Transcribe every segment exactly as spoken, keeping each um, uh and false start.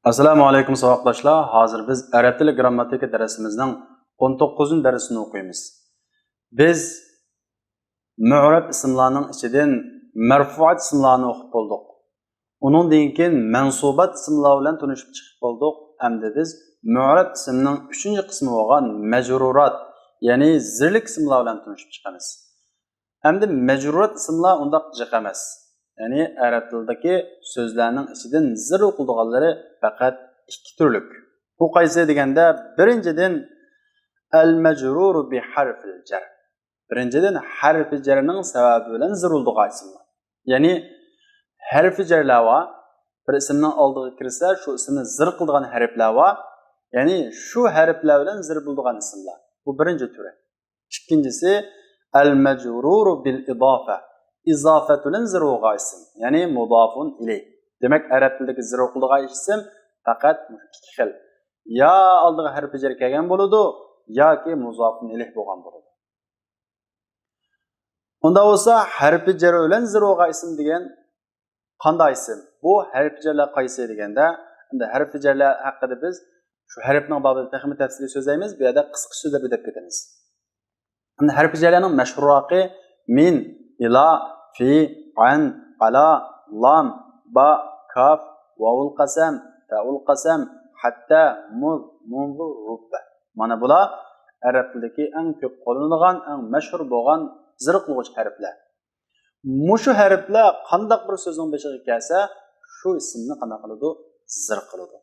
ئەسسالامۇ ئەلەيكۇم ساۋاقداشلار. ھازىر بىز ئەرەب تىلى گرامماتىكا دەرسىمىزنىڭ ئون توققۇزىنچى دەرسىنى ئوقۇيمىز. بىز مۇئرەب ئىسىملارنىڭ ئىچىدىن مەرفۇئات ئىسىملارنى ئوقۇپ بولدۇق. ئۇنىڭدىن كېيىن مەنسۇبات ئىسىملار بىلەن تونۇشۇپ چىقىپ بولدۇق. ئەمدى بىز مۇئرەب ئىسىمنىڭ ئۈچىنچى قىسمى بولغان مەجرۇرات، يەنى زىرلىك ئىسىملار بىلەن تونۇشۇپ چىقىمىز. ئەمدى مەجرۇرات ئىسىملار ئۇنداق جىق ئەمەس. يەنى ئەرەب تىلىدىكى سۆزلەرنىڭ ئىچىدىن زىر ئوقۇلىدىغانلىرى پەقەت ئىككى تۈرلۈك. بۇ قايسى دېگەندە، بىرىنچىدىن، ئەل مەجرۇرۇ بى ھەرفىل جەر. بىرىنچىدىن، ھەرپى جەرنىڭ سەۋەبى بىلەن زىر ئوقۇلىدىغان ئىسىملار. يەنى ھەرپى جەرلەر بار. بىر ئىسىمنىڭ ئالدىغا كىرسە، شۇ ئىسىمنى زىر قىلىدىغان ھەرپلەر بار. يەنى شۇ ھەرپلەر بىلەن زىر بولىدىغان ئىسىملار. بۇ بىرىنچى تۈرى. ئىككىنچىسى، ئەل مەجرۇرۇ بىل ئىزافە. ئىزافەت بىلەن زىر بولغان ئىسىم، يەنى مۇزافۇن ئىلەيھ. دېمەك، ئەرەب تىلىدىكى زىر ئوقۇلىدىغان ئىسىم پەقەت ئىككى خىل. يا ئالدىغا ھەرپى جەر كەلگەن بولىدۇ، ياكى مۇزافۇن ئىلەيھ بولغان بولىدۇ. ئۇنداق بولسا، ھەرپى جەر بىلەن زىر بولغان ئىسىم دېگەن قانداق ئىسىم؟ بۇ ھەرپى جەرلەر قايسى دېگەندە، ئەمدى ھەرپى جەرلەر ھەققىدە بىز شۇ ھەرپنىڭ بابىدا تېخىمۇ تەپسىلىي سۆزلەيمىز. بۇ يەردە قىسقىچە سۆزلەپ ئۆتۈپ كېتىمىز. ئەمدى ھەرپى جەرلەرنىڭ مەشھۇرراقى مىن، ئىلا، فى، ئەن، ئەلا، لام، با، كاف، ۋاۋۇل قەسەم، تاۋۇل قەسەم، ھەتتا، مۇز، مۇنزۇ، رۇببە. مانا بۇلار ئەرەب تىلىدىكى ئەڭ كۆپ قوللىنىلغان، ئەڭ مەشھۇر بولغان زىر قىلغۇچ ھەرپلەر. مۇشۇ ھەرپلەر قانداق بىر سۆزنىڭ بېشىغا كەلسە، شۇ ئىسىمنى قانداق قىلىدۇ؟ زىر قىلىدۇ.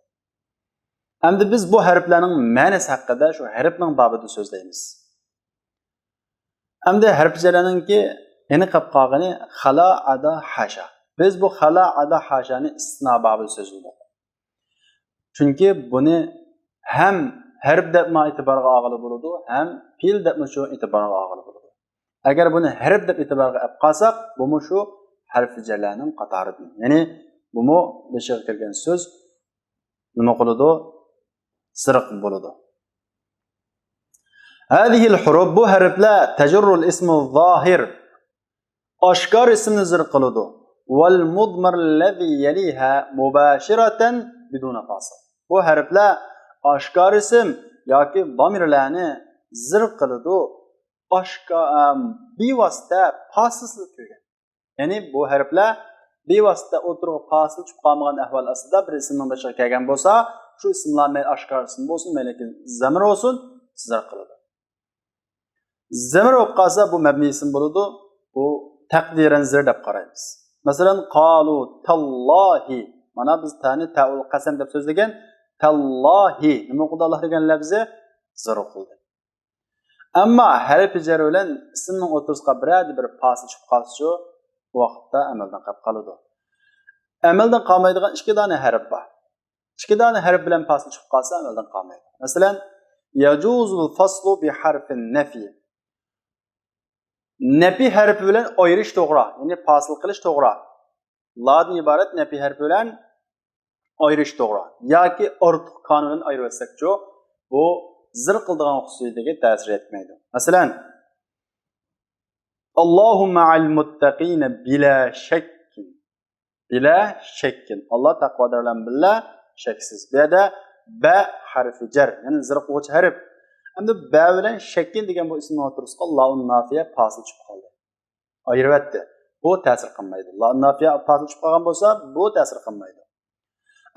ئەمدى بىز بۇ ھەرپلەرنىڭ مەنىسى ھەققىدە شۇ ھەرپنىڭ بابىدا سۆزلەيمىز. ئەمدى ھەرپى جەرلەرنىڭكى يەنە قېلىپ قالغىنى خالا، ئادا، ھاشا. بىز بۇ خالا، ئادا، ھاشانى ئىستىسنا بابىدا سۆزلىدۇق. چۈنكى بۇنى ھەم ھەرپ دەپمۇ ئېتىبارغا ئالغىلى بولىدۇ، ھەم پېئىل دەپمۇ شۇ ئېتىبارغا ئالغىلى بولىدۇ. ئەگەر بۇنى ھەرپ دەپ ئېتىبارغا ئېلىپ قالساق، بۇمۇ شۇ ھەرپى جەرلەرنىڭ قاتارىدىن. يەنى بۇمۇ بېشىغا كىرگەن سۆز نېمە قىلىدۇ؟ زىر بولىدۇ. ھازىھىل ھۇرۇف، بۇ ھەرپلەر تەجۇررۇل ئىسمۇ زاھىر، ئاشكارا ئىسىمنى زىر قىلىدۇ. ۋەل مۇزمەرلەزى يەلىھا مۇباشىرەتەن بىدۇنە فاسىل. بۇ ھەرپلەر ئاشكارا ئىسىم ياكى زامىرلارنى زىر قىلىدۇ. ئاشكا-، ئەم، بىۋاسىتە پاسىلسىز كىرگەن. يەنى بۇ ھەرپلەر بىۋاسىتە ئوتتۇرىغا پاسىل چۈشۈپ قالمىغان ئەھۋال ئاستىدا بىر ئىسىمنىڭ بېشىغا كەلگەن بولسا، شۇ ئىسىملار مەيلى ئاشكارا ئىسىم بولسۇن، مەيلى زامىر بولسۇن، زىر قىلىدۇ. زامىر بولۇپ قالسا، بۇ مەبنىي ئىسىم بولىدۇ. بۇ تەقدىرەن زىر دەپ قارايمىز. مەسىلەن، قالۇ تاللاھى. مانا بىز تانى تاۋۇل قەسەم دەپ سۆزلىگەن. تاللاھى. نېمە ئوقۇلدى؟ ئاللا دېگەن لەپزى زىر ئوقۇلدى. ئەمما ھەرپى جەر بىلەن ئىسىمنىڭ ئوتتۇرىسىغا بىرەر بىر پاسىل چۈشۈپ قالسىچۇ، ئۇ ۋاقىتتا ئەمەلدىن قېلىپ قالىدۇ. ئەمەلدىن قالمايدىغان ئىككى دانە ھەرپ بار. ئىككى دانە ھەرپ بىلەن پاسىل چۈشۈپ قالسا، ئەمەلدىن قالمايدۇ. مەسىلەن، يەجۇزۇل فەسلۇ بىھەرفىن نەفى. نەپى ھەرپى بىلەن ئايرىش توغرا، يەنى پاسىل قىلىش توغرا. لادىن ئىبارەت نەپى ھەرپى بىلەن ئايرىش توغرا. ياكى ئارتۇق كان بىلەن ئايرىۋەتسەكچۇ، بۇ زىر قىلىدىغان خۇسۇسىيىتىگە تەسىر يەتمەيدۇ. مەسىلەن، ئاللاھۇ مەئەل مۇتتەقىنە بىلا شەككىن. بىلا شەككىن. ئاللا تەقۋادارلار بىلەن بىللە شەكسىز. بۇ يەردە بە ھەرپى جەر، يەنى زىر قىلغۇچ ھەرپ. ئەمدى بە بىلەن شەككىن دېگەن بۇ ئىسىمنىڭ ئوتتۇرىسىغا لائۇن نافىيە پاسىل چۈشۈپ قالدى. ئايرىۋەتتى. بۇ تەسىر قىلمايدۇ. لائۇن نافىيە پاسىل چۈشۈپ قالغان بولسا، بۇ تەسىر قىلمايدۇ.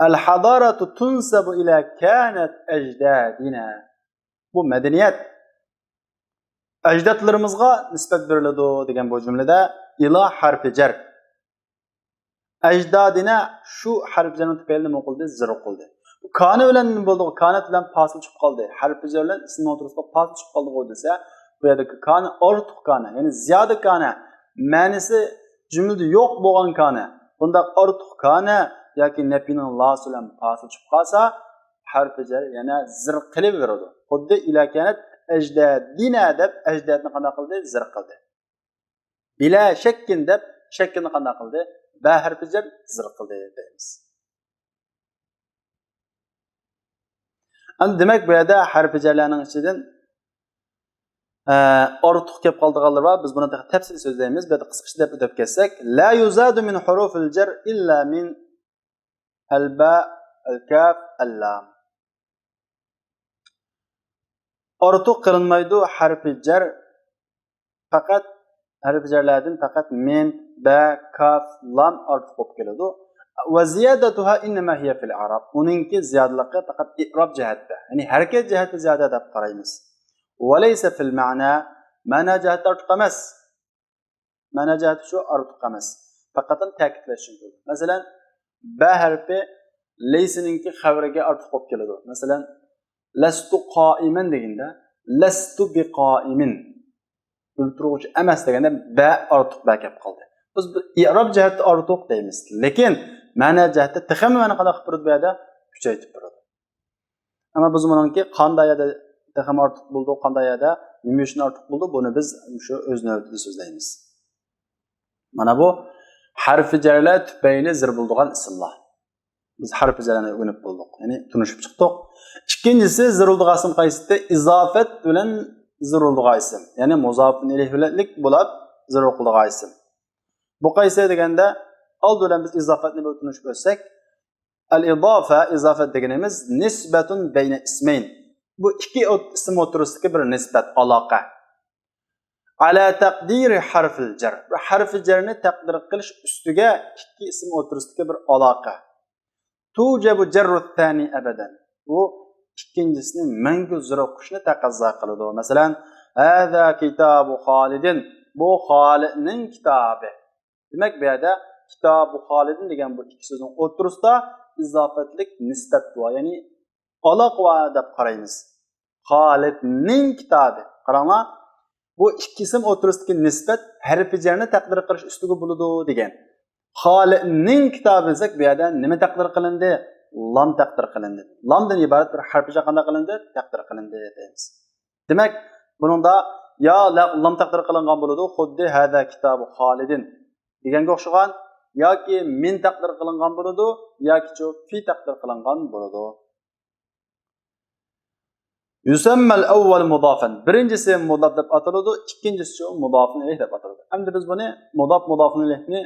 ئەل ھادارەتۇ تۇنسەبۇ ئىلە كانەت ئەجدادىنا. بۇ مەدەنىيەت ئەجدادلىرىمىزغا نىسبەت بېرىلىدۇ دېگەن بۇ جۈملىدە ئىلا ھەرپى جەر. ئەجدادىنا شۇ ھەرپى جەرنىڭ تۈپەيلىدىن نېمە قىلدى؟ زىر قىلدى. بۇ كانە بىلەن نېمە بولدى؟ كانەت بىلەن پاسىل چۈشۈپ قالدى. ھەرپى جەر بىلەن ئىسىمنىڭ ئوتتۇرىسىغا پاسىل چۈشۈپ قالدىغۇ دېسە، بۇ يەردىكى كانە ئارتۇق كانە، يەنى زىيادە كانە، مەنىسى جۈملىدە يوق بولغان كانە. بۇنداق ئارتۇق كانە ياكى نەپىنىڭ لاسى بىلەن پاسىل چۈشۈپ قالسا، ھەرپى جەر يەنە زىر قىلىۋېرىدۇ. خۇددى ئىلا كانەت ئەجدادىنا دەپ ئەجدادنى قانداق قىلدى؟ زىر قىلدى. بىلا شەككىن دەپ شەككىننى قانداق قىلدى؟ بە ھەرپى جەر زىر قىلدى دەيمىز. ئەمدى دېمەك، بۇ يەردە ھەرپى جەرلەرنىڭ ئىچىدىن، ئە، ئارتۇق كەپ قالىدىغانلىرى بار. بىز بۇنى تېخى تەپسىلىي سۆزلەيمىز. بۇ يەردە قىسقىچە دەپ ئۆتۈپ كەتسەك، لا يۇزادۇ مىن ھۇرۇفىل جەر ئىللا مىن ئەل بە، الكاف، اللام. ئارتۇق قىلىنمايدۇ ھەرپى جەر، پەقەت ھەرپى جەرلەردىن پەقەت مىم، بە، كاف، لام ئارتۇق بولۇپ كېلىدۇ. وزيادتها إنما هي في الإعراب. ئۇنىڭكى زىيادىلىقى پەقەت ئىئراب جەھەتتە، يەنى ھەرىكەت جەھەتتە زىيادە دەپ قارايمىز. وليس في المعنى، مەنا جەھەتتە ئارتۇق ئەمەس. مەنا جەھەتتە شۇ ئارتۇق ئەمەس. پەقەت تەكىتلەش ئۈچۈن. مەسىلەن، بە ھەرپى لەيسىنىڭكى خەۋىرىگە ئارتۇق بولۇپ كېلىدۇ. مەسىلەن، لەستۇ قائىمەن دېگەندە، لەستۇ بىقائىمىن. بىلدۈرگۈچى ئەمەس دېگەندە، بە ئارتۇق بە كەپ قالدى. بىز بۇ ئىئراب جەھەتتە ئارتۇق دەيمىز. لېكىن مەنا جەھەتتە تېخىمۇ مەنە قانداق قىلىپ بېرىدۇ بۇ يەردە؟ كۈچەيتىپ بېرىدۇ. ئەمما بىز بۇنىڭكى قانداق يەردە تېخىمۇ ئارتۇق بولىدۇ، قانداق يەردە نېمە ئۈچۈن ئارتۇق بولىدۇ، بۇنى بىز شۇ ئۆز نۆۋىتىدە سۆزلەيمىز. مانا بۇ ھەرپى جەرلەر تۈپەيلى زىر بولىدىغان ئىسىملار. بىز ھەرپى جەرلەرنى ئۆگىنىپ بولدۇق، يەنى تونۇشۇپ چىقتۇق. ئىككىنچىسى زىر بولىدىغان ئىسىم قايسىدى؟ ئىزافەت بىلەن زىر بولىدىغان ئىسىم، يەنى مۇزاپۇن ئىلەيھى بىلەنلىك بولۇپ زىر بولىدىغان ئىسىم. بۇ قايسى دېگەندە، ئالدى بىلەن بىز ئىزافەتنى بىر تونۇشۇپ ئۆتسەك، ئەل ئىزافە، ئىزافەت دېگىنىمىز نىسبەتۇن بەينە ئىسمەين. بۇ ئىككى ئوت-، ئىسىم ئوتتۇرىسىدىكى بىر نىسبەت، ئالاقە. ئەلا تەقدىرى ھەرفىل جەر. بۇ ھەرفى جەرنى تەقدىر قىلىش ئۈستىگە ئىككى ئىسىم ئوتتۇرىسىدىكى بىر ئالاقە. توجب جر الثاني أبدا. بۇ ئىككىنچىسىنى مەڭگۈ زىر ئوقۇشنى تەقەززا قىلىدۇ. مەسىلەن، ھازا كىتابۇ خالىدىن. بۇ خالىدنىڭ كىتابى. دېمەك، بۇ يەردە كىتابۇ خالىدىن دېگەن بۇ ئىككى سۆزنىڭ ئوتتۇرىسىدا ئىزافەتلىك نىسبەت بار، يەنى ئالاقە بار دەپ قارايمىز. خالىدنىڭ كىتابى. قاراڭلار، بۇ ئىككى ئىسىم ئوتتۇرىسىدىكى نىسبەت ھەرپى جەرنى تەقدىر قىلىش ئۈستىگە بولىدۇ دېگەن. خالىدنىڭ كىتابى دېسەك، بۇ يەردە نېمە تەقدىر قىلىندى؟ لام تەقدىر قىلىندى. لامدىن ئىبارەت بىر ھەرپى جەر قانداق قىلىندى؟ تەقدىر قىلىندى دەيمىز. دېمەك، بۇنىڭدا يا لا-، لام تەقدىر قىلىنغان بولىدۇ، خۇددى ھازا كىتابۇ خالىدىن دېگەنگە ئوخشىغان، ياكى مىن تەقدىر قىلىنغان بولىدۇ، ياكىچۇ في تەقدىر قىلىنغان بولىدۇ. يسمى الأول مضافا. بىرىنچىسى مۇزاپ دەپ ئاتىلىدۇ، ئىككىنچىسىچۇ مۇزاپۇن ئىلەيھ دەپ ئاتىلىدۇ. ئەمدى بىز بۇنى مۇزاپ، مۇزاپۇن ئىلەيھنى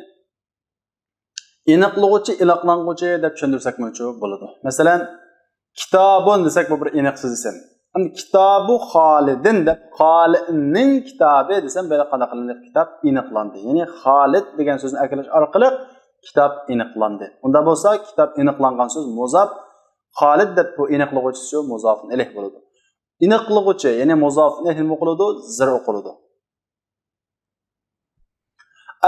ئېنىقلىغۇچى، ئېنىقلانغۇچى دەپ چۈشەندۈرسەكمۇچۇ بولىدۇ. مەسىلەن، كىتابۇن دېسەك، بۇ بىر ئېنىقسىز ئىسىم. ئەمدى كىتابۇ خالىدىن دەپ، خالىدنىڭ كىتابى دېسەم، بۇ يەردە قانداق قىلىندى؟ كىتاب ئېنىقلاندى. يەنى خالىد دېگەن سۆزنى ئەكىرىش ئارقىلىق كىتاب ئېنىقلاندى. ئۇنداق بولسا، كىتاب ئېنىقلانغان سۆز مۇزاپ، خالىد دەپ بۇ ئېنىقلىغۇچىسى مۇزاپۇن ئىلەيھ بولىدۇ. ئېنىقلىغۇچى، يەنى مۇزاپۇن ئىلەيھ نېمە ئوقۇلىدۇ؟ زىر ئوقۇلىدۇ.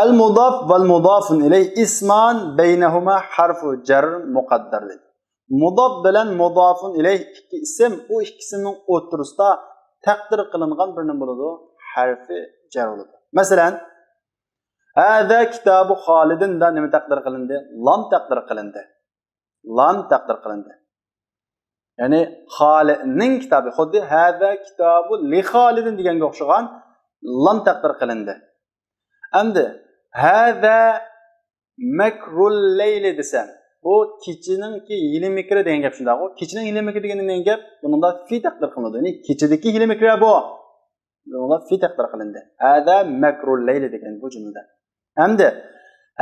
المضاف والمضاف إليه اسمان بينهما حرف جر مقدر دېدى. مۇزاپ بىلەن مۇزاپۇن ئىلەيھ ئىككى ئىسىم، ئۇ ئىككى ئىسىمنىڭ ئوتتۇرىسىدا تەقدىر قىلىنغان بىر نېمە بولىدۇ؟ ھەرپى جەر بولىدۇ. مەسىلەن، ھازا كىتابۇ خالىدىن دا نېمە تەقدىر قىلىندى؟ لام تەقدىر قىلىندى. لام تەقدىر قىلىندى. يەنى خالىدنىڭ كىتابى، خۇددى ھازا كىتابۇ لىخالىدىن دېگەنگە ئوخشىغان لام تەقدىر قىلىندى. ئەمدى ھازا مەكرۇل لەيلى دېسەم، بۇ كېچىنىڭكى ھىيلە مىكرى دېگەن گەپ شۇنداقغۇ؟ كېچىنىڭ ھىيلە مىكرى دېگەندە نېمە گەپ؟ بۇنىڭدا في تەقدىر قىلىنىدۇ. يەنى كېچىدىكى ھىيلە مىكرى بۇ. بۇنىڭدا في تەقدىر قىلىندى. ھازا مەكرۇل لەيلى دېگەن بۇ جۈملىدە. ئەمدى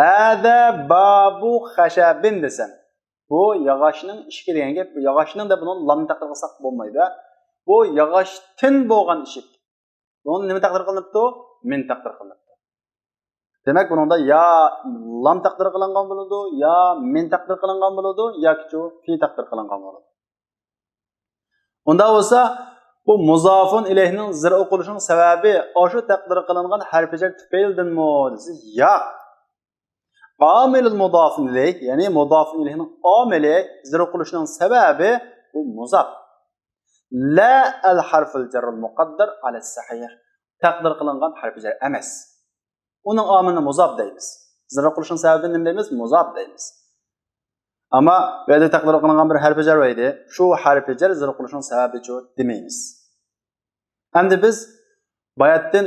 ھازا بابۇ خەشەبىن دېسەم، بۇ ياغاچنىڭ ئىشىكى دېگەن گەپ. بۇ ياغاچنىڭ دەپ بۇنى لام تەقدىر قىلساق بولمايدۇ. بۇ ياغاچتىن بولغان ئىشىك. بۇنىڭدا نېمە تەقدىر قىلىنىپتۇ؟ مىن تەقدىر قىلىنىپتۇ. دېمەك، بۇنىڭدا يا لام تەقدىر قىلىنغان بولىدۇ، يا مىن تەقدىر قىلىنغان بولىدۇ، ياكىچۇ في تەقدىر قىلىنغان بولىدۇ. ئۇنداق بولسا، بۇ مۇزافۇن ئىلەيھنىڭ زىر ئوقۇلۇشىنىڭ سەۋەبى ئاشۇ تەقدىر قىلىنغان ھەرپى جەر تۈپەيلىدىنمۇ دېسە، ياق. ئامىلۇل مۇزافۇن ئىلەيھ، يەنى مۇزافۇن ئىلەيھنىڭ ئامىلى، زىر ئوقۇلۇشىنىڭ سەۋەبى بۇ مۇزاپ. لا ئەل ھەرفىل جەررۇل مۇقەددەر ئەلەس سەھىھ. تەقدىر قىلىنغان ھەرپى جەر ئەمەس. ئۇنىڭ ئامىلىنى مۇزاپ دەيمىز. زىر ئوقۇلۇشنىڭ سەۋەبىنى نېمە دەيمىز؟ مۇزاپ دەيمىز. ئەمما بۇ يەردە تەقدىر قىلىنغان بىر ھەرپى جەر بار ئىدى. شۇ ھەرپى جەر زىر ئوقۇلۇشنىڭ سەۋەبىچۇ دېمەيمىز. ئەمدى بىز باياتتىن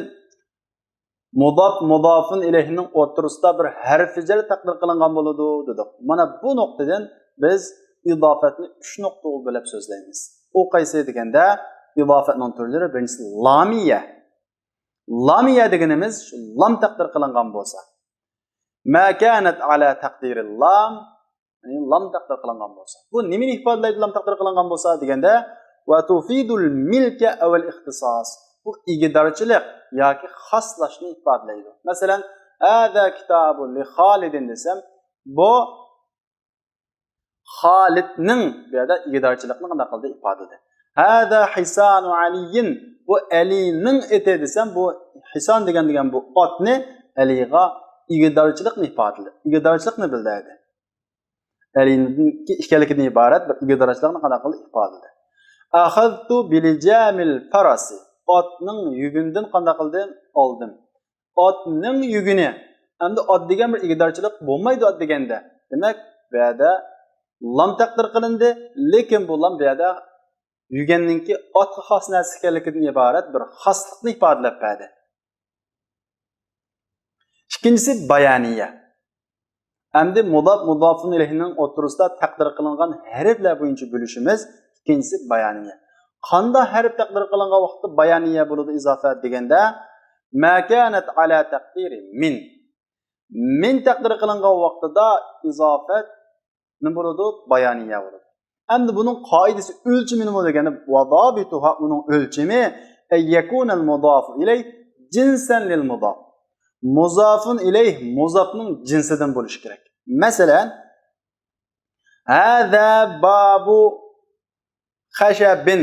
مۇزاپ، مۇزافۇن ئىلەيھنىڭ ئوتتۇرىسىدا بىر ھەرپى جەر تەقدىر قىلىنغان بولىدۇ دېدۇق. مانا بۇ نۇقتىدىن بىز ئىزافەتنى ئۈچ نۇقتىغا بۆلۈپ سۆزلەيمىز. ئۇ قايسى دېگەندە، ئىزافەتنىڭ تۈرلىرى بىرىنچىسى لامىيە. لامىيە دېگىنىمىز شۇ لام تەقدىر قىلىنغان بولسا. ما كانت على تقدير اللام يەنى لام تەقدىر قىلىنغان بولسا. بۇ نېمىنى ئىپادىلەيدۇ، لام تەقدىر قىلىنغان بولسا دېگەندە، ۋە تۇفىدۇل مىلكە ئەۋەل ئىختىساس. بۇ ئىگىدارچىلىق ياكى خاسلاشنى ئىپادىلەيدۇ. مەسىلەن، ھازا كىتابۇ لىخالىدىن دېسەم، بۇ خالىدنىڭ، بۇ يەردە ئىگىدارچىلىقنى قانداق قىلدى؟ ئىپادىلىدى. ھازا ھىسانۇ ئەلىيىن، بۇ ئەلىنىڭ ئېتى دېسەم، بۇ ھىسان دېگەن، دېگەن بۇ ئاتنى ئەلىغا ئىگىدارچىلىقنى ئىپادىلىدى. ئىگىدارچىلىقنى بىلدۈردى. ئەلىنىڭكى ئىكەنلىكىدىن ئىبارەت بىر ئىگىدارچىلىقنى قانداق قىلدى؟ ئىپادىلىدى. ئەخەزتۇ بىلىجامىل فەرەسى، ئاتنىڭ يۈكىنىدىن قانداق قىلدىم؟ ئالدىم. ئاتنىڭ يۈكىنى. ئەمدى ئات دېگەن بىر ئىگىدارچىلىق بولمايدۇ ئات دېگەندە. دېمەك، بۇ يەردە لام تەقدىر قىلىندى، لېكىن بۇ لام بۇ يەردە يۈكەننىڭكى ئاتقا خاس نەرسە ئىكەنلىكىدىن ئىبارەت بىر خاسلىقنى ئىپادىلەپ بەردى. ئىككىنچىسى بايانىيە. ئەمدى مۇداپ، مۇدافۇن ئىلەيھىنىڭ ئوتتۇرىسىدا تەقدىر قىلىنغان ھەرپلەر بويىچە بۆلۈشىمىز. ئىككىنچىسى بايانىيە. قانداق ھەرپ تەقدىر قىلىنغان ۋاقىتتا بايانىيە بولىدۇ ئىزافە دېگەندە، ما كانت على تقدير من. من تەقدىر قىلىنغان ۋاقتىدا ئىزافەت نېمە بولىدۇ؟ بايانىيە بولىدۇ. ئەمدى بۇنىڭ قائىدىسى، ئۆلچىمى نېمە دېگەندە، وضابطها، ئۇنىڭ ئۆلچىمى، أن يكون المضاف إليه جنسا للمضاف. مۇزافۇن ئىلەيھ مۇزاپنىڭ جىنسىدىن بولۇشى كېرەك. مەسىلەن، ھازا بابۇ خەشەبىن،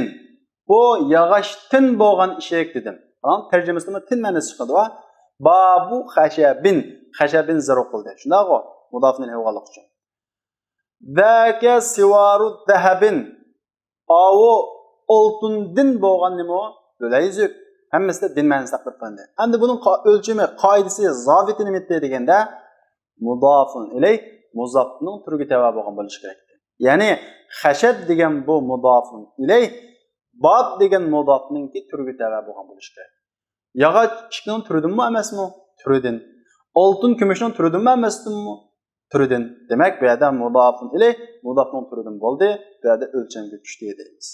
بۇ ياغاچتىن بولغان ئىشىك دېدىم. قاراڭ، تەرجىمىسىدىمۇ تىن مەنىسى چىقىدۇ. بابۇ خەشەبىن، خەشەبىن زەرب قىلدى. شۇنداقغۇ؟ مۇدافۇن ئىلەيھ بولغانلىقى ئۈچۈن. ذاك سوار ذهب، ئاۋۇ ئالتۇندىن بولغان نېمە ئۇ؟ بىلەيزۈك. ھەممىسىدە دىن مەنىسى تەقدىر قىلىندى. ئەمدى بۇنىڭ قا-، ئۆلچىمى، قائىدىسى، زابىتى نېمە دېگەندە، مۇدافۇن ئىلەيھ مۇزافنىڭ تۈرىگە تەۋە بولغان بولۇشى كېرەك. يەنى خەشەب دېگەن بۇ مۇدافۇن ئىلەيھ، باب دېگەن مۇدافنىڭكى تۈرىگە تەۋە بولغان بولۇشى كېرەك. ياغاچ ئىشىكنىڭ تۈرىدىنمۇ ئەمەسمۇ؟ تۈرىدىن. ئالتۇن كۈمۈشنىڭ تۈرىدىنمۇ ئەمەسمۇ؟ تۈرىدىن. دېمەك، بۇ يەردە مۇدافۇن ئىلەيھ مۇدافنىڭ تۈرىدىن بولدى. بۇ يەردە ئۆلچەمگە چۈشتى دەيمىز.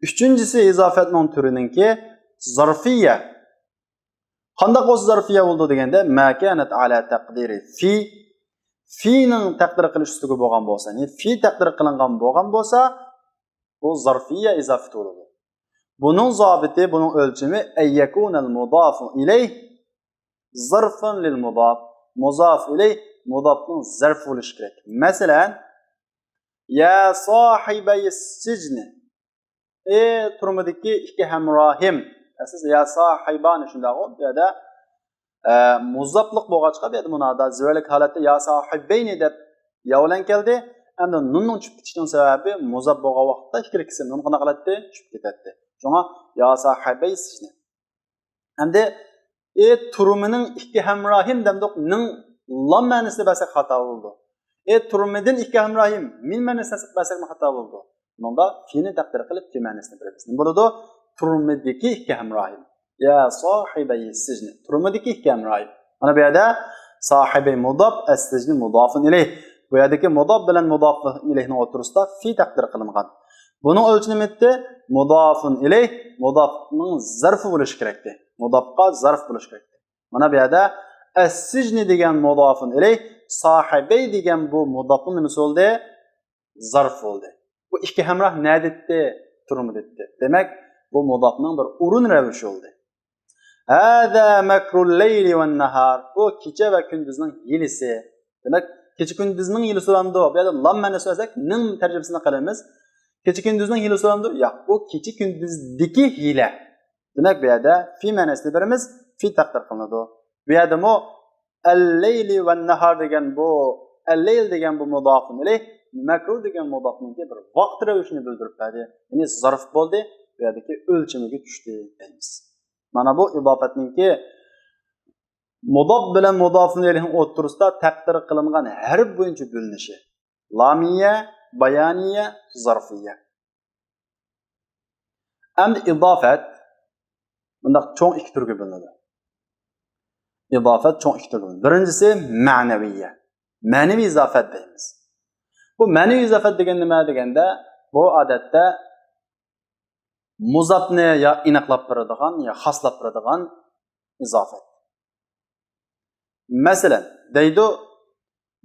ئۈچىنچىسى، ئىزافەتنىڭ تۈرىنىڭكى زەرفىيە. قانداق بولسا زەرفىيە بولىدۇ دېگەندە، ما كانت على تقدير في، فىنىڭ تەقدىر قىلىش ئۈستىگە بولغان بولسا، يەنى في تەقدىر قىلىنغان بولغان بولسا، بۇ زەرفىيە ئىزافىتى بولىدۇ. بۇنىڭ زابىتى، بۇنىڭ ئۆلچىمى، أن يكون المضاف إليه ظرفا للمضاف. مۇزاف ئىلەيھ مۇزافنىڭ زەرپى بولۇشى كېرەك. مەسىلەن، يا صاحبي السجن، ئى تۈرمىدىكى ئىككى ھەمراھىم. ئەسلىدە يا ساھىبانى شۇنداقغۇ؟ بۇ يەردە، ئە، مۇزاپلىق بولغاچقا، بۇ يەردە مۇنادا زىرۋەلىك ھالەتتە يا ساھىبەينى دەپ يا بىلەن كەلدى. ئەمدى نۇننىڭ چۈشۈپ كېتىشىنىڭ سەۋەبى مۇزاپ بولغان ۋاقىتتا ئىككىلىكىسى نۇن قانداق قىلاتتى؟ چۈشۈپ كېتەتتى. شۇڭا يا ساھىبەي سىجنى. ئەمدى ئى تۈرمىنىڭ ئىككى ھەمراھىم دەمدۇق، نىڭ لام مەنىسىنى بەرسەك خاتا بولىدۇ. ئى تۈرمىدىن ئىككى ھەمراھىم، مىن مەنىسىنى بەرسەكمۇ خاتا بولىدۇ. بۇنىڭدا فىنى تەقدىر قىلىپ، في مەنىسىنى بېرىمىز. نېمە بولىدۇ؟ تۈرمىدىكى ئىككى ھەمراھىم. يا ساھىبەي سىجنى. تۈرمىدىكى ئىككى ھەمراھىم. مانا بۇ يەردە ساھىبەي مۇداپ، ئەس سىجنى مۇدافۇن ئىلەيھ. بۇ يەردىكى مۇداپ بىلەن مۇدافۇن ئىلەيھنىڭ ئوتتۇرىسىدا في تەقدىر قىلىنغان. بۇنىڭ ئۆلچىمى نېمە ئىدى؟ مۇدافۇن ئىلەيھ، مۇدافنىڭ زەرپى بولۇشى كېرەكتى. مۇدافقا زەرپ بولۇشى كېرەكتى. مانا بۇ يەردە ئەس سىجنى دېگەن مۇدافۇن ئىلەيھ، ساھىبەي دېگەن بۇ مۇدافنىڭ نېمىسى بولدى؟ زەرپ بولدى. بۇ ئىككى ھەمراھ نەدىتتى؟ تۈرمىدىتتى. دېمەك، بۇ مۇدافنىڭ بىر ئورۇن رەۋىشى بولدى. ھازا مەكرۇل لەيلى ۋەن ناھار. بۇ كېچە ۋە كۈندۈزنىڭ ھىيلىسى. دېمەك، كېچە كۈندۈزنىڭ ھىيلىسى بولامدۇ؟ بۇ يەردە لام مەنىسى بەرسەك، نىڭ تەرجىمىسىنى قىلىمىز. كېچە كۈندۈزنىڭ ھىيلىسى بولامدۇ؟ ياق، بۇ كېچە كۈندۈزدىكى ھىيلە. دېمەك، بۇ يەردە في مەنىسىنى بېرىمىز، في تەقدىر قىلىنىدۇ. بۇ يەردىمۇ ئەللەيلى ۋەن ناھار دېگەن بۇ، ئەللەيل دېگەن بۇ مۇدافۇن ئىلەيھ، مەكرۇ دېگەن مۇدافنىڭكى بىر ۋاقىت رەۋىشىنى بىلدۈرۈپ بەردى. يەنى زەرپ بولدى، بۇ يەردىكى ئۆلچىمىگە چۈشتى دەيمىز. مانا بۇ ئىزافەتنىڭكى مۇداپ بىلەن مۇدافۇن ئىلەيھنىڭ ئوتتۇرىسىدا تەقدىر قىلىنغان ھەرپ بويىچە بۆلۈنۈشى. لامىيە، بايانىيە، زەرفىيە. ئەمدى ئىزافەت مۇنداق چوڭ ئىككى تۈرگە بۆلۈنىدۇ. ئىزافەت چوڭ ئىككى تۈرگە بۆلۈنىدۇ. بىرىنچىسى مەنەۋىيە. مەنىۋى ئىزافەت دەيمىز. بۇ مەنىۋى ئىزافەت دېگەن نېمە دېگەندە، بۇ ئادەتتە مۇزاپنى يا ئېنىقلاپ بېرىدىغان، يا خاسلاپ بېرىدىغان ئىزافەت. مەسىلەن، دەيدۇ،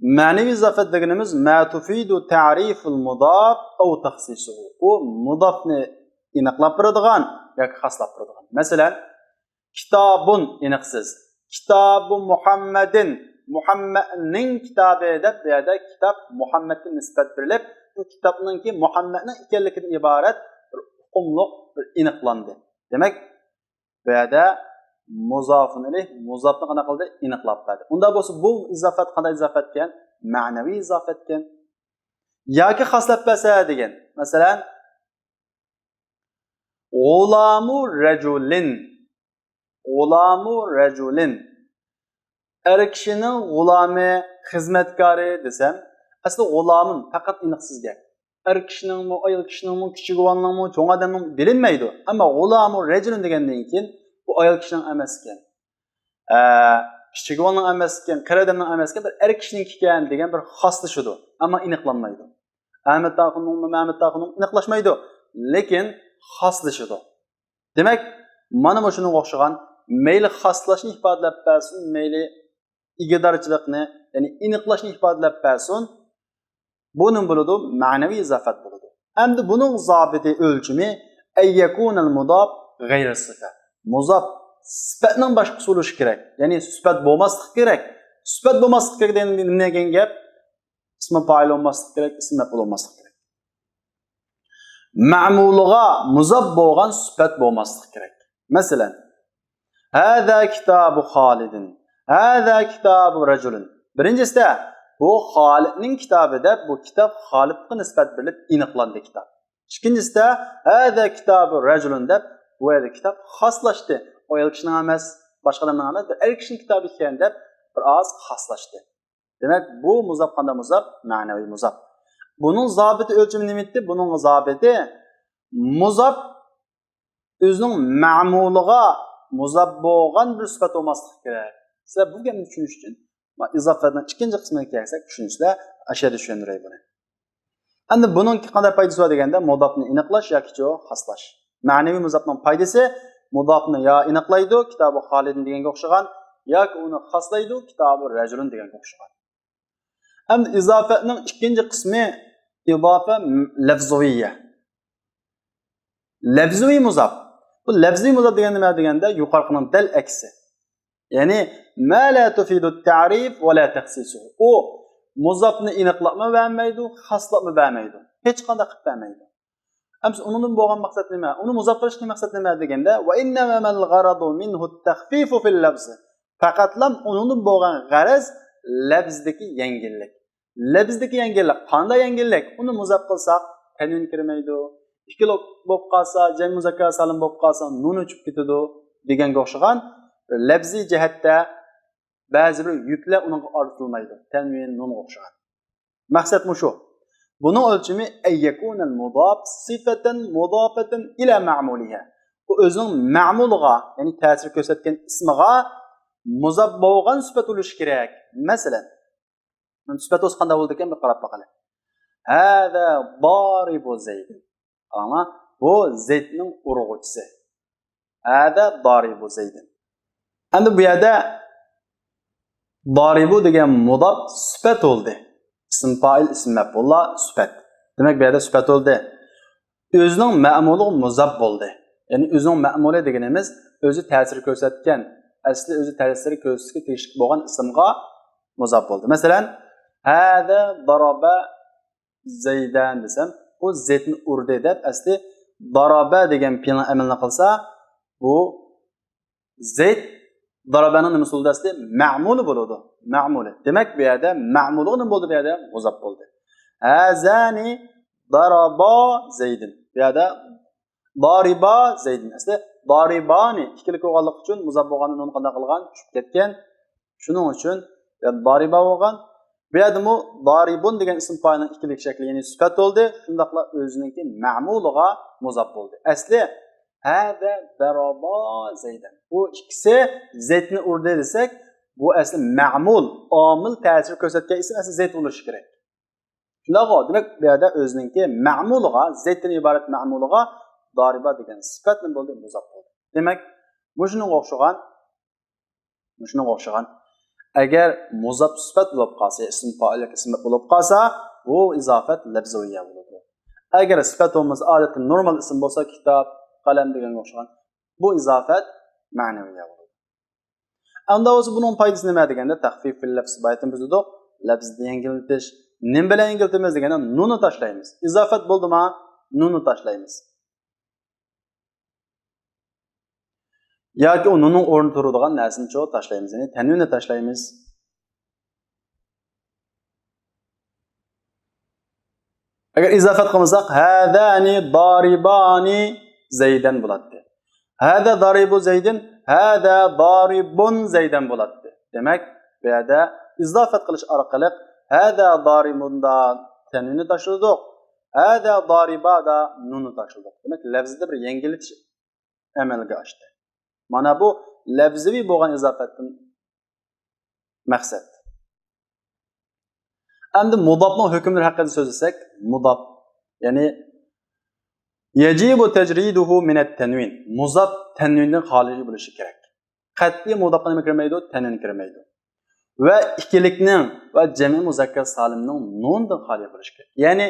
مەنىۋى ئىزافەت دېگىنىمىز ما تفيد تعريف المضاف أو تخصيصه. ئۇ مۇزاپنى ئېنىقلاپ بېرىدىغان ياكى خاسلاپ بېرىدىغان. مەسىلەن، كتاب ئېنىقسىز. كتاب محمد، مۇھەممەدنىڭ كىتابى دەپ، بۇ يەردە كىتاب مۇھەممەدكە نىسبەت بېرىلىپ، بۇ كىتابنىڭكى مۇھەممەدنىڭ ئىكەنلىكىدىن ئىبارەت بىر ئۇقۇملۇق بىر ئېنىقلاندى. دېمەك، بۇ يەردە مۇزافۇن ئىلەيھ مۇزاپنى قانداق قىلدى؟ ئېنىقلاپ بەردى. ئۇنداق بولسا بۇ ئىزافەت قانداق ئىزافەتكەن؟ مەنىۋى ئىزافەتكەن. ياكى خاسلاپ بەرسە دېگەن. مەسىلەن، غۇلامۇ رەجۇلىن. غۇلامۇ رەجۇلىن. ئەر كىشىنىڭ غۇلامى، خىزمەتكارى دېسەم، ئەسلى غۇلامىن پەقەت ئېنىقسىز گەپ. ئەر كىشىنىڭمۇ، ئايال كىشىنىڭمۇ، كىچىكۋالنىڭمۇ، چوڭ ئادەمنىڭ بىلىنمەيدۇ. ئەمما غۇلامۇ رەجۇلىن دېگەندىن كېيىن بۇ ئايال كىشىنىڭ ئەمەسكەن. ئە، كىچىكۋالنىڭ ئەمەسكەن، قېرى ئادەمنىڭ ئەمەسكەن، بىر ئەر كىشىنىڭكىكەن دېگەن بىر خاسلىشىدۇ. ئەمما ئېنىقلانمايدۇ. ئەمەت ئاخۇننىڭمۇ، مەمەت ئاخۇننىڭ ئېنىقلاشمايدۇ. لېكىن خاسلىشىدۇ. دېمەك، مانا مۇشۇنىڭغا ئوخشىغان مەيلى خاسلاشنى ئىپادىلەپ بەرسۇن، مەيلى ئىگىدارچىلىقنى، يەنى ئېنىقلاشنى ئىپادىلەپ بەرسۇن، بۇ نېمە بولىدۇ؟ مەنىۋى ئىزافەت بولىدۇ. ئەمدى بۇنىڭ زابىتى، ئۆلچىمى أن يكون المضاف غير الصفة. مۇزاپ سۈپەتنىڭ باشقىسى بولۇشى كېرەك. يەنى سۈپەت بولماسلىقى كېرەك. سۈپەت بولماسلىقى كېرەك دېگەن نېمە دېگەن گەپ؟ ئىسمى پائىل بولماسلىقى كېرەك، ئىسمى مەپئۇل بولماسلىقى كېرەك. مەمۇلىغا مۇزاپ بولغان سۈپەت بولماسلىقى كېرەك. مەسىلەن، هذا كتاب خالد، هذا كتاب رجل. بىرىنچىسىدە، بۇ خالىدنىڭ كىتابى دەپ، بۇ كىتاب خالىدقا نىسبەت بېرىلىپ ئېنىقلاندى كىتاب. ئىككىنچىسىدە، هذا كتاب رجل دەپ، بۇ يەردە كىتاب خاسلاشتى. ئايال كىشىنىڭ ئەمەس، باشقا ئادەمنىڭ ئەمەس، بىر ئەر كىشىنىڭ كىتابى ئىكەن دەپ بىر ئاز خاسلاشتى. دېمەك، بۇ مۇزاپ قانداق مۇزاپ؟ مەنىۋى مۇزاپ. بۇنىڭ زابىتى، ئۆلچىمى نېمە ئىدى؟ بۇنىڭ زابىتى مۇزاپ ئۆزىنىڭ مەمۇلىغا مۇزاپ بولغان بىر سۈپەت بولماسلىقى كېرەك. سىلەر بۇ گەپنى چۈشىنىش ئۈچۈن، مانا، ئىزافەتنىڭ ئىككىنچى قىسمىغا كەلسەك، چۈشىنىسىلەر، ئاشۇ يەردە چۈشەندۈرەي بۇنى. ئەمدى بۇنىڭ قانداق پايدىسى بار دېگەندە، مۇزاپنى ئېنىقلاش ياكى خاسلاش. مەنىۋى مۇزاپنىڭ پايدىسى، مۇزاپنى يا ئېنىقلايدۇ، كىتابى خالىدىن دېگەنگە ئوخشىغان، ياكى ئۇنى خاسلايدۇ، كىتابى رەجۇلۇن دېگەنگە ئوخشىغان. ئەمدى ئىزافەتنىڭ ئىككىنچى قىسمى ئىزافە لەفزىۋىيە. لەفزىۋى مۇزاپ. بۇ لەفزىۋى مۇزاپ دېگەن نېمە دېگەندە، يۇقىرىقىنىڭ دەل ئەكسى. يەنى، ما لا تفيد التعريف ولا تخصيصه. ئۇ مۇزاپنى ئېنىقلاپمۇ بەرمەيدۇ، خاسلاپمۇ بەرمەيدۇ. ھېچقانداق قىلىپ بەرمەيدۇ. ئەمسە ئۇنىڭدىن بولغان مەقسەت نېمە؟ ئۇنى مۇزاپ قىلىشتىكى مەقسەت نېمە دېگەندە، وإنما الغرض منه التخفيف في اللفظ. پەقەتلا ئۇنىڭدىن بولغان غەرەز لەپزدىكى يەڭگىللىك. لەپزدىكى يەڭگىللىك. قانداق يەڭگىللىك؟ ئۇنى مۇزاپ قىلساق، تەنۋىن كىرمەيدۇ. ئىككىلىك بولۇپ قالسا، جەم مۇزەككەر سالىم بولۇپ قالسا، نۇن ئۆچۈپ كېتىدۇ دېگەنگە ئوخشىغان لەپزىي جەھەتتە بەزى بىر يۈكلەر ئۇنىڭغا ئارتىلمايدۇ. تەنۋىن، نۇنغا ئوخشىغان. مەقسەت مۇشۇ. بۇنىڭ ئۆلچىمى أن يكون المضاف صفة مضافة إلى معمولها. ئۇ ئۆزىنىڭ مەمۇلىغا، يەنى تەسىر كۆرسەتكەن ئىسمىغا مۇزاپ بولغان سۈپەت بولۇشى كېرەك. مەسىلەن، سۈپەت بولسا قانداق بولىدىكەن، بىر قاراپ باقايلى. هذا ضارب زيد. قاراڭلار، بۇ زەيدنىڭ ئۇرغۇچىسى. هذا ضارب زيد. ئەمدى بۇ يەردە ضارب دېگەن مۇزاپ سۈپەت بولدى. ئىسىم پائىل، ئىسىم مەپئۇللار سۈپەت. دېمەك، بۇ يەردە سۈپەت بولدى. ئۆزىنىڭ مەمۇلىغا مۇزاپ بولدى. يەنى ئۆزىنىڭ مەمۇلى دېگىنىمىز ئۆزى تەسىر كۆرسەتكەن، ئەسلى ئۆزى تەسىر كۆرسىتىشكە تېگىشلىك بولغان ئىسىمغا مۇزاپ بولدى. مەسىلەن، هذا ضرب زيدا دېسەم، ئۇ زەيدنى ئۇردى دەپ، ئەسلى ضرب دېگەن پېئىلنىڭ ئەمىلىنى قىلسا، بۇ زەيد ضربنىڭ نېمىسى بولىدۇ ئەسلى؟ مەمۇلى بولىدۇ. مەمۇلى. دېمەك، بۇ يەردە مەمۇلىغا نېمە بولدى؟ بۇ يەردە مۇزاپ بولدى. هذان ضربا زيدا. بۇ يەردە ضربا زيدا. ئەسلى ضربانى ئىككىلىك بولغانلىقى ئۈچۈن مۇزاپ بولغاندا نۇن قانداق قىلغان؟ چۈشۈپ كەتكەن. شۇنىڭ ئۈچۈن يەنى ضربا بولغان. بۇ يەردىمۇ ضارب دېگەن ئىسىم پائىلنىڭ ئىككىلىك شەكلى، يەنى سۈپەت بولدى. شۇنداقلا ئۆزىنىڭكى مەمۇلىغا مۇزاپ بولدى. ئەسلى هذا ضربا زيدا. بۇ ئىككىسى زەيدنى ئۇردى دېسەك، بۇ ئەسلى مەمۇل، ئامىل تەسىر كۆرسەتكەن ئىسىم ئەسلى زەيد بولۇشى كېرەك. شۇنداقغۇ؟ دېمەك، بۇ يەردە ئۆزىنىڭكى مەمۇلىغا، زەيدتىن ئىبارەت مەمۇلىغا ضاربا دېگەن سۈپەت نېمە بولدى؟ مۇزاپ بولدى. دېمەك، مۇشۇنىڭغا ئوخشىغان، مۇشۇنىڭغا ئوخشىغان. ئەگەر مۇزاپ سۈپەت بولۇپ قالسا، ئىسىم پائىل ياكى ئىسىم مەپئۇل بولۇپ قالسا، بۇ ئىزافەت لەفزىۋىيە بولىدۇ. ئەگەر سۈپەت بولمىسا، ئادەتتە نورمال ئىسىم بولسا، كىتاب، قەلەم دېگەنگە ئوخشىغان، بۇ ئىزافەت مەنىۋىيە بولىدۇ. ئەمدى بولسا بۇنىڭ پايدىسى نېمە دېگەندە، تەخفىفۇل لەفز، بايىتىن بىز دېدۇق، لەفزنى يەڭگىللىتىش. نېمە بىلەن يەڭگىللىتىمىز دېگەندە، نۇننى تاشلايمىز. ئىزافەت بولدىما، نۇننى تاشلايمىز. ياكى ئۇ نۇننىڭ ئورنىدا تۇرىدىغان نەرسىنىچۇ تاشلايمىز، يەنى تەنۋىننى تاشلايمىز. ئەگەر ئىزافەت قىلمىساق، ھازانى دارىبانى زەيدەن بولاتتى. ھازا دارىبۇ زەيدىن، ھازا دارىبۇن زەيدەن بولاتتى. دېمەك، بۇ يەردە ئىزافەت قىلىش ئارقىلىق ھازا دارىبۇندا تەنۋىننى تاشلىدۇق. ھازا دارىبادا نۇننى تاشلىدۇق. دېمەك، لەفزىدە بىر يەڭگىللىتىش ئەمەلگە ئاشتى. مانا بۇ لەفزىۋى بولغان ئىزافەتتىن مەقسەت. ئەمدى مۇداپنىڭ ھۆكۈملىرى ھەققىدە سۆزلىسەك، مۇداپ، يەنى يەجىبۇ تەجرىدۇھۇ مىنەت تەنۋىن. مۇزاپ تەنۋىندىن خالىي بولۇشى كېرەك. قەتئىي مۇداپقا نېمە كىرمەيدۇ؟ تەنۋىن كىرمەيدۇ. ۋە ئىككىلىكنىڭ ۋە جەمئىي مۇزەككەر سالىمنىڭ نۇندىن خالىي بولۇشى كېرەك. يەنى،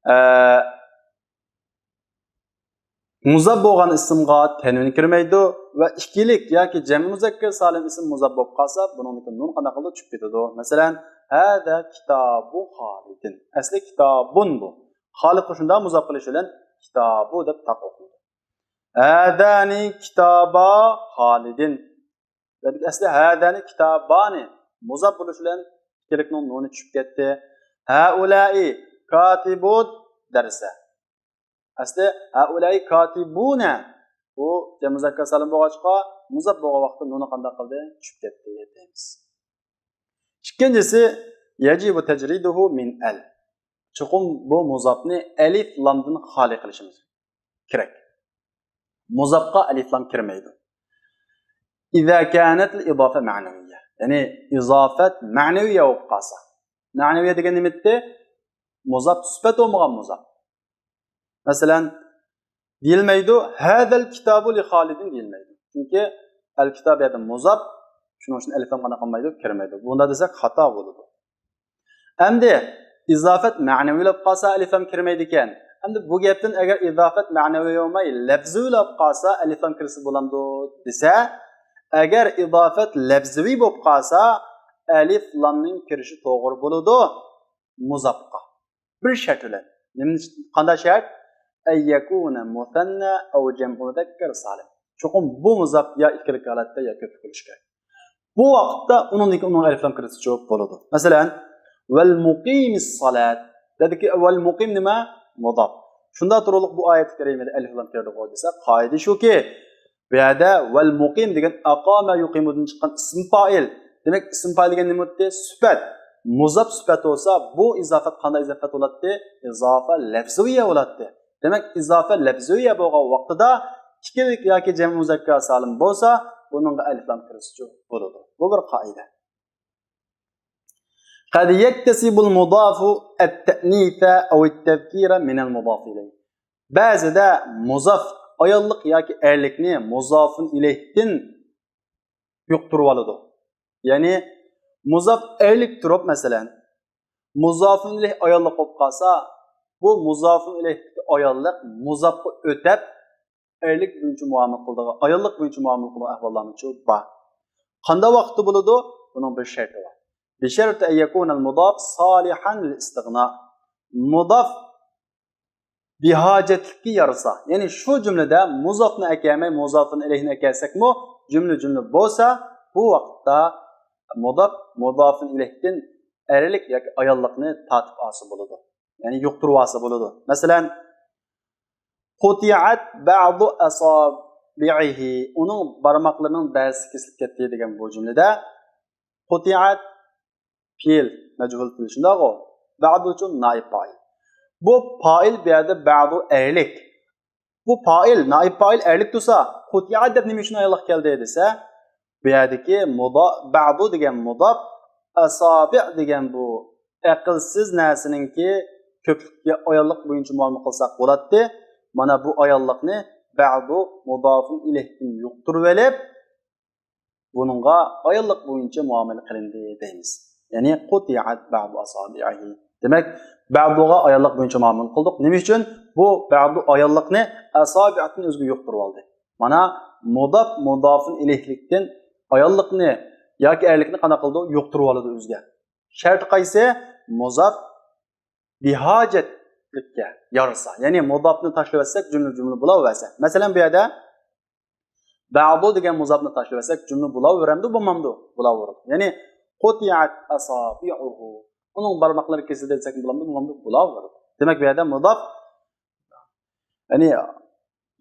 ئە، مۇزاپ بولغان ئىسىمغا تەنۋىن كىرمەيدۇ ۋە ئىككىلىك ياكى جەمئىي مۇزەككەر سالىم ئىسىم مۇزاپ بولۇپ قالسا، بۇنىڭدىكى نۇن قانداق قىلىدۇ؟ چۈشۈپ كېتىدۇ. مەسىلەن، ھازا كىتابۇ خالىدىن. ئەسلى كىتابۇن بۇ. خالىدقا شۇنداق مۇزاپ قىلىش بىلەن كىتابۇ دەپ تاق ئوقۇلىدۇ. ھازانى كىتابا خالىدىن. ئەسلى ھازانى كىتابانى مۇزاپ بولۇش بىلەن ئىككىلىكنىڭ نۇنى چۈشۈپ كەتتى. ھائۇلائى كاتىبۇ دەرسە. ئەسلى ھائۇلائى كاتىبۇنە. بۇ جەم مۇزەككەر سالىم بولغاچقا، مۇزاپ بولغان ۋاقىتتا نۇنى قانداق قىلدى؟ چۈشۈپ كەتتى دەيمىز. ئىككىنچىسى، يەجىبۇ تەجرىدۇھۇ مىن ئەل. چوقۇم بۇ مۇزاپنى ئەلىف لامدىن خالىي قىلىشىمىز كېرەك. مۇزاپقا ئەلىف لام كىرمەيدۇ. ئىزا كانەتىل ئىزافە مەنەۋىيە. يەنى ئىزافەت مەنەۋىيە بولۇپ قالسا. مەنەۋىيە دېگەن نېمە ئىدى؟ مۇزاپ، سۈپەت بولمىغان مۇزاپ. مەسىلەن، دېيىلمەيدۇ، ھازەل كىتابۇ لىخالىدىن دېيىلمەيدۇ. چۈنكى ئەل كىتاب يەردە مۇزاپ، شۇنىڭ ئۈچۈن ئەلىف لام قانداق قىلمايدۇ؟ كىرمەيدۇ. بۇنداق دېسەك خاتا بولىدۇ. ئەمدى ئىزافەت مەنىۋىلەپ قالسا ئەلىف لام كىرمەيدىكەن. ئەمدى بۇ گەپتىن ئەگەر ئىزافەت مەنىۋى بولماي، لەفزىۋىلەپ قالسا ئەلىف لام كىرسە بولامدۇ دېسە، ئەگەر ئىزافەت لەفزىۋى بولۇپ قالسا، ئەلىف لامنىڭ كىرىشى توغرا بولىدۇ مۇزاپقا. بىر شەرت بىلەن. نېمە، قانداق شەرت؟ ئەن يەكۇنە مۇسەننە ئەۋ جەمئۇ مۇزەككەر سالىم. چوقۇم بۇ مۇزاپ يا ئىككىلىك ھالەتتە يا كۆپلۈك بولۇشى كېرەك. بۇ ۋاقىتتا ئۇنىڭدىن كېيىن ئۇنىڭ ئەلىف لام كىرىسىچۇ بولىدۇ. مەسىلەن، ۋەل مۇقىمىس سالات. دېدىكى، ۋەل مۇقىم نېمە؟ مۇداپ. شۇنداق تۇرۇقلۇق بۇ ئايەت كەرىمىدە ئەلىف لام كىردىغۇ دېسە، قائىدە شۇكى، بۇ يەردە ۋەل مۇقىم دېگەن ئەقامە يۇقىمۇدىن چىققان ئىسىم پائىل. دېمەك، ئىسىم پائىل دېگەن نېمە بولدى؟ سۈپەت. مۇزاپ سۈپەت بولسا، بۇ ئىزافەت قانداق ئىزافەت بولاتتى؟ ئىزافە لەفزىۋىيە بولاتتى. دېمەك، ئىزافە لەفزىۋىيە بولغان ۋاقتىدا ئىككىلىك ياكى جەمئىي مۇزەككەر سالىم بولسا، بۇنىڭغا ئەلىف لام كىرسىچۇ بولىدۇ. بۇ بىر قائىدە. قەد يەكتەسىبۇل مۇدافۇ ئەتتەئنىسە ئەۋ ئەتتەزكىرە مىنەل مۇدافى ئىلەيھ. بەزىدە مۇزاف ئاياللىق ياكى ئەرلىكنى مۇزافۇن ئىلەيھتىن يۇقتۇرۇۋالىدۇ. يەنى مۇزاف ئەرلىك تۇرۇپ، مەسىلەن، مۇزافۇن ئىلەيھ ئاياللىق بولۇپ قالسا، بۇ مۇزافۇن ئىلەيھتىكى ئاياللىق مۇزافقا ئۆتەپ، ئەرلىك بويىچە مۇئامىلە قىلىدىغان، ئاياللىق بويىچە مۇئامىلە قىلىدىغان ئەھۋاللارمۇچۇ بار. قانداق ۋاقىتتا بولىدۇ؟ بۇنىڭ بىر شەرتى بار. بىشەرتى ئەن يەكۇنەل مۇداف سالىھەن لىل ئىستىغنا. مۇداف بىھاجەتلىككە يارىسا، يەنى شۇ جۈملىدە مۇزافنى ئەكەلمەي، مۇزافۇن ئىلەيھنى ئەكەلسەكمۇ، جۈملە جۈملە بولسا، بۇ ۋاقىتتا مۇداف مۇزافۇن ئىلەيھتىن ئەرلىك ياكى ئاياللىقنى تارتىپ ئالسا بولىدۇ. يەنى يۇقتۇرۇۋالسا بولىدۇ. مەسىلەن، قۇتىئەت بەزۇ ئەسابىئىھى، ئۇنىڭ بارماقلىرىنىڭ بەزىسى كېسىلىپ كەتتى دېگەن بۇ جۈملىدە قۇتىئەت پېئىل، مەجھۇل پېئىل، شۇنداقغۇ؟ بەزۇچۇ نائىب پائىل. بۇ پائىل، بۇ يەردە بەزۇ ئەرلىك. بۇ پائىل، نائىب پائىل ئەرلىك تۇرسا، قۇتىئەت دەپ نېمە ئۈچۈن ئاياللىق كەلدى دېسە، بۇ يەردىكى مۇدا-، بەزۇ دېگەن مۇداف، ئەسابىئ دېگەن بۇ ئەقىلسىز نەرسىنىڭكى كۆپلۈككە ئاياللىق بويىچە مۇئامىلە قىلساق بولاتتى. مانا بۇ ئاياللىقنى بەزۇ مۇدافۇن ئىلەيھتىن يۇقتۇرۇۋېلىپ، بۇنىڭغا ئاياللىق بويىچە مۇئامىلە قىلىندى دەيمىز. يەنى قۇتىئەت بەئدۇ ئەسابىئىھى. دېمەك، بەئدۇغا ئاياللىق بويىچە مۇئامىلە قىلدۇق. نېمە ئۈچۈن؟ بۇ بەئدۇ ئاياللىقنى ئەسابىئدىن ئۆزىگە يۇقتۇرۇۋالدى. مانا، مۇداپ مۇدافۇن ئىلەيھلىكتىن ئاياللىقنى ياكى ئەرلىكنى قانداق قىلىدۇ؟ يۇقتۇرۇۋالىدۇ ئۆزىگە. شەرتى قايسى؟ مۇزاپ بىھاجەتلىككە يارىسا. يەنى مۇزاپنى تاشلىۋەتسەك، جۈملە جۈملە بولاۋەرسە. مەسىلەن، بۇ يەردە بەئدۇ دېگەن مۇزاپنى تاشلىۋەتسەك، جۈملە بولاۋېرەمدۇ، بولمامدۇ؟ بولاۋېرىدۇ. يەنى قۇتىئەت ئەسابىئۇھۇ. ئۇنىڭ بارماقلىرى كېسىلدى دېسەك، بولامدۇ، بولمامدۇ؟ بولاۋېرىدۇ. دېمەك، بۇ يەردە مۇزاپ، يەنى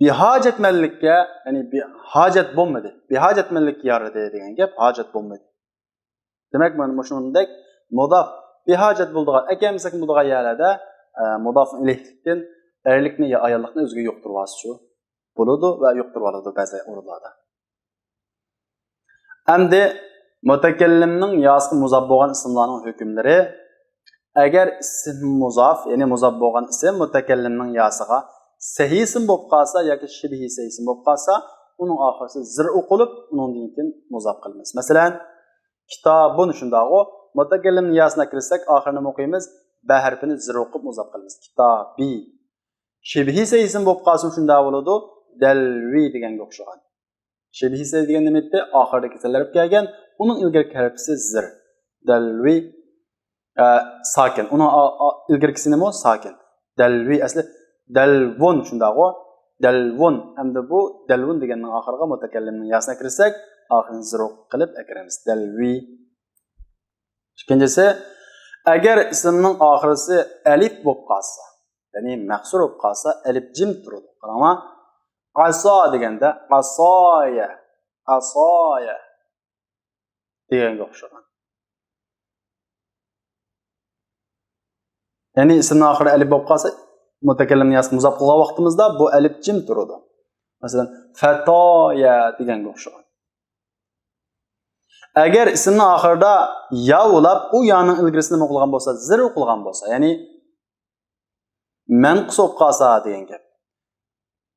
بىھاجەتمەنلىككە، يەنى بىھاجەت بولمىدى. بىھاجەتمەنلىككە يارىدى دېگەن گەپ، ھاجەت بولمىدى. دېمەك، مانا مۇشۇندەك مۇداپ بىھاجەت بولىدىغان، ئەكەلمىسەك بولىدىغان يەرلەردە، ئە، مۇداپۇن ئىلەيھلىكتىن ئەرلىكنى يا ئاياللىقنى ئۆزىگە يۇقتۇرۇۋالسىچۇ بولىدۇ ۋە يۇقتۇرۇۋالىدۇ بەزى ئورۇنلاردا. ئەمدى مۇتەكەللىمنىڭ ياسىغا مۇزاپ بولغان ئىسىملارنىڭ ھۆكۈملىرى. ئەگەر ئىسىم مۇزاپ، يەنى مۇزاپ بولغان ئىسىم مۇتەكەللىمنىڭ ياسىغا سەھىي ئىسىم بولۇپ قالسا ياكى شىبھىي سەھىي ئىسىم بولۇپ قالسا، ئۇنىڭ ئاخىرىسى زىر ئوقۇلۇپ، ئۇنىڭدىن كېيىن مۇزاپ قىلىمىز. مەسىلەن، كىتابۇن شۇنداقغۇ، مۇتەكەللىمنى ياسىنى ئەكىرسەك، ئاخىرىنى نېمە ئوقۇيمىز؟ بە ھەرپىنى زىر ئوقۇپ مۇزاپ قىلىمىز. كىتابى. شىبھىي سەھىي ئىسىم بولۇپ قالسىمۇ شۇنداق بولىدۇ، دەلۋى دېگەنگە ئوخشىغان. شىبھىي سەھىي دېگەن نېمە ئىدى؟ ئاخىرىدىكى زىر ھەرپ كەلگەن، ئۇنىڭ ئىلگىرىكى ھەرپىسى زىر. دەلۋى، ئە، ساكىن. ئۇنىڭ ئا-، ئا-، ئىلگىرىكىسى نېمە؟ ساكىن. دەلۋى ئەسلى دەلۋۇن شۇنداقغۇ؟ دەلۋۇن. ئەمدى بۇ دەلۋۇن دېگەننىڭ ئاخىرىغا مۇتەكەللىمنىڭ ياسىنى ئەكىرسەك، ئاخىرىنى زىر قىلىپ ئەكىرىمىز. دەلۋى. ئىككىنچىسى، ئەگەر ئىسىمنىڭ ئاخىرىسى ئەلىپ بولۇپ قالسا، يەنى مەقسۇر بولۇپ قالسا، ئەلىپ جىم تۇرىدۇ. قاراڭلار، ئاسا دېگەندە ئاسايە، ئاسايە دېگەنگە ئوخشىغان. يەنى ئىسىمنىڭ ئاخىرى ئەلىپ بولۇپ قالسا، مۇتەكەللىمنى ياسىغا مۇزاپ قىلغان ۋاقتىمىزدا بۇ ئەلىپ جىم تۇرىدۇ. مەسىلەن، فەتايە دېگەنگە ئوخشىغان. ئەگەر ئىسىمنىڭ ئاخىرىدا يا بولاپ، ئۇ يانىڭ ئىلگىرىسىنى نېمە قىلغان بولسا، زىر قىلغان بولسا، يەنى مەنقۇس بولۇپ قالسا دېگەن گەپ.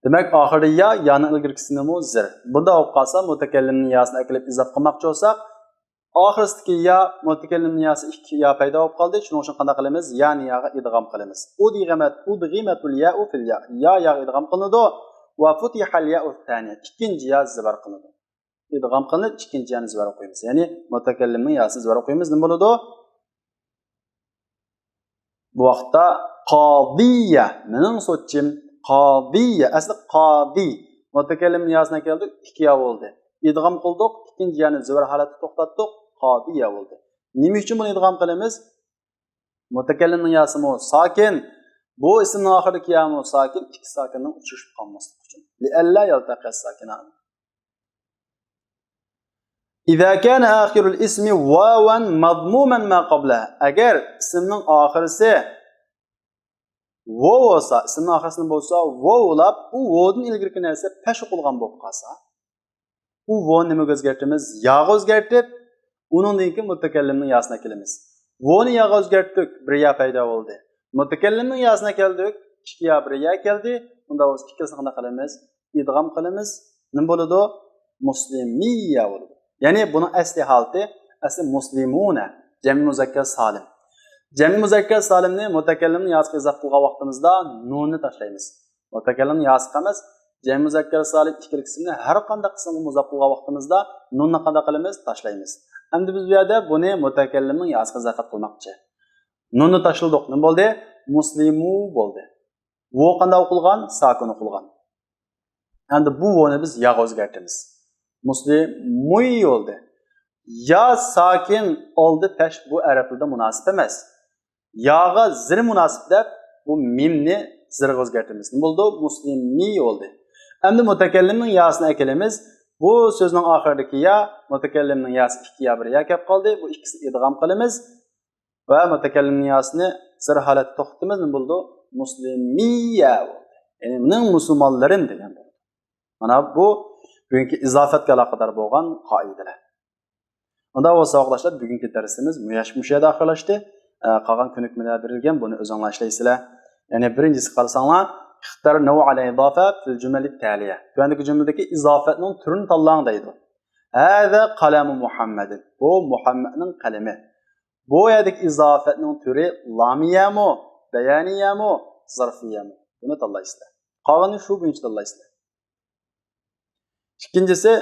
دېمەك، ئاخىرىدا يا، يانىڭ ئىلگىرىكىسىنىمۇ زىر. بۇنداق بولۇپ قالسا، مۇتەكەللىمنىڭ ياسىنى ئەكىلىپ ئىزاپە قىلماقچى بولساق، ئاخىرىسىدىكى يا، مۇتەكەللىمنىڭ ياسى ئىككى يا پەيدا بولۇپ قالدى. شۇنىڭ ئۈچۈن قانداق قىلىمىز؟ يانى ياغا ئىدغام قىلىمىز. ئۇدغىمەت، ئۇدغىمەتۇل يائۇ فىل يا. يا ياغا ئىدغام قىلىنىدۇ. ۋە فۇتىھەل يائۇ سانىيە. ئىككىنچى يا زىبار قىلىنىدۇ. ئىدغام قىلىنىپ، ئىككىنچى يانى زىبار ئوقۇيمىز. يەنى مۇتەكەللىمنىڭ ياسىنى زىبار ئوقۇيمىز. نېمە بولىدۇ؟ بۇ ۋاقىتتا قادىيە، مېنىڭ سوتچىم، قادىيە، ئەسلى قادى. مۇتەكەللىمنىڭ ياسىنى كەلتۈردۇق، ئىككى يا بولدى. ئىدغام قىلدۇق، ئىككىنچى يانى زىبار ھالەتتە توختاتتۇق، قادىيە بولدى. نېمە ئۈچۈن بۇنى ئىدغام قىلىمىز؟ مۇتەكەللىمنىڭ ياسىمۇ ساكىن، بۇ ئىسىمنىڭ ئاخىرىدىكى يامۇ ساكىن، ئىككى ساكىننىڭ ئۇچرىشىپ قالماسلىقى ئۈچۈن. لىئەللا يەلتەقىيە ساكىنان. إذا كان آخر الاسم واوا مضموما ما قبله. ئەگەر ئىسىمنىڭ ئاخىرىسى ۋو بولسا، ئىسىمنىڭ ئاخىرىسىنى بولسا ۋو بولاپ، ئۇ ۋودىن ئىلگىرىكى نەرسە پەش ئوقۇلغان بولۇپ قالسا، ئۇ ۋونى نېمىگە ئۆزگەرتىمىز؟ ياغا ئۆزگەرتىپ، ئۇنىڭدىن كېيىن مۇتەكەللىمنىڭ ياسىنى ئەكېلىمىز. ۋونى ياغا ئۆزگەرتتۇق، بىر يا پەيدا بولدى. مۇتەكەللىمنىڭ ياسىنى ئەكەلدۇق، ئىككى يا، بىر يا كەلدى. ئۇندا بولسا ئىككىلىسىنى قانداق قىلىمىز؟ ئىدغام قىلىمىز. نېمە بولىدۇ؟ مۇسلىمىيە بولىدۇ. يەنى بۇنىڭ ئەسلى ھالىتى، ئەسلى مۇسلىمۇنە، جەمئىي مۇزەككەر سالىم. جەمئىي مۇزەككەر سالىمنى مۇتەكەللىمنىڭ ياسىغا ئىزاپە قىلغان ۋاقتىمىزدا نۇننى تاشلايمىز. مۇتەكەللىمنىڭ ياسىغا ئەمەس، جەمئىي مۇزەككەر سالىم ئىككىلىكىسىنى ھەر قانداق ئىسىمغا مۇزاپ قىلغان ۋاقتىمىزدا نۇننى قانداق قىلىمىز؟ تاشلايمىز. ئەمدى بىز بۇ يەردە بۇنى مۇتەكەللىمنىڭ ياسىغا ئىزاپە قىلماقچى. نۇننى تاشلىدۇق، نېمە بولدى؟ مۇسلىمۇ بولدى. ۋو قانداق ئوقۇلغان؟ ساكىن ئوقۇلغان. ئەمدى بۇ ۋونى بىز ياغا ئۆزگەرتىمىز. مۇسلىمۇي بولدى. يا ساكىن ئالدى پەش بۇ ئەرەبلەردە مۇناسىپ ئەمەس. ياغا زىر مۇناسىپ دەپ، بۇ مىمنى زىرغا ئۆزگەرتىمىز. نېمە بولدى؟ مۇسلىمى بولدى. ئەمدى مۇتەكەللىمنىڭ ياسىنى ئەكېلىمىز. بۇ سۆزنىڭ ئاخىرىدىكى يا مۇتەكەللىمنىڭ ياسى ئىككى يا، بىر يا كەپ قالدى. بۇ ئىككىسىنى ئىدغام قىلىمىز. ۋە مۇتەكەللىمنىڭ ياسىنى زىر ھالەتتە توختىتىمىز. نېمە بولىدۇ؟ مۇسلىمىيە بولدى. يەنى مېنىڭ مۇسۇلمانلىرىم دېگەن بولدى. مانا بۇ بۈگۈنكى ئىزاپەتكە ئالاقىدار بولغان قائىدىلەر. ئۇنداق بولسا، ساۋاقداشلار، بۈگۈنكى دەرسىمىز مۇياش-، مۇشۇ يەردە ئاخىرلاشتى. ئە، قالغان كۆنۈكمىلەر بېرىلگەن، بۇنى ئۆزۈڭلار ئىشلەيسىلەر. يەنى بىرىنچىسى قارىساڭلار، اختر نوع الإضافة في الجمل التالية. تۆۋەندىكى جۈملىدىكى ئىزاپەتنىڭ تۈرىنى تاللاڭ دەيدۇ. ھازا قەلەمۇ مۇھەممەدىن. بۇ مۇھەممەدنىڭ قەلىمى. بۇ يەردىكى ئىزاپەتنىڭ تۈرى لامىيەمۇ، بەيانىيەمۇ، زەرفىيەمۇ؟ بۇنى تاللايسىلەر. قالغىنىنى شۇ بويىچە تاللايسىلەر. ئىككىنچىسى،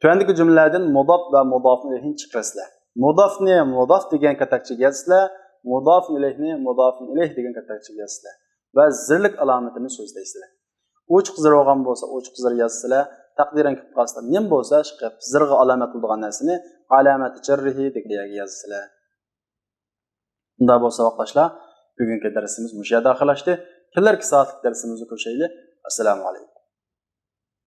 تۆۋەندىكى جۈملىلەردىن مۇداپ ۋە مۇداپۇن ئىلەيھنى چىقىرىسىلەر. مۇداپنى مۇداپ دېگەن كاتەكچىگە يازىسىلەر، مۇداپۇن ئىلەيھنى مۇداپۇن ئىلەيھ دېگەن كاتەكچىگە يازىسىلەر ۋە زىرلىك ئالامىتىنى سۆزلەيسىلەر. ئوچۇق زىر بولغان بولسا ئوچۇق زىر يازىسىلەر، تەقدىرەن كېلىپ قالسا نېمە بولسا ئىشقىلىپ زىرغا ئالامەت بولىدىغان نەرسىنى ئالامەتى جەررىھى دېگەن يەرگە يازىسىلەر. ئۇنداق بولسا ساۋاقداشلار، بۈگۈنكى دەرسىمىز مۇشۇ يەردە ئاخىرلاشتى. كېلەركى سائەتلىك دەرسىمىزدە كۆرۈشەيلى. ئەسسالامۇ ئەلەيكۇم.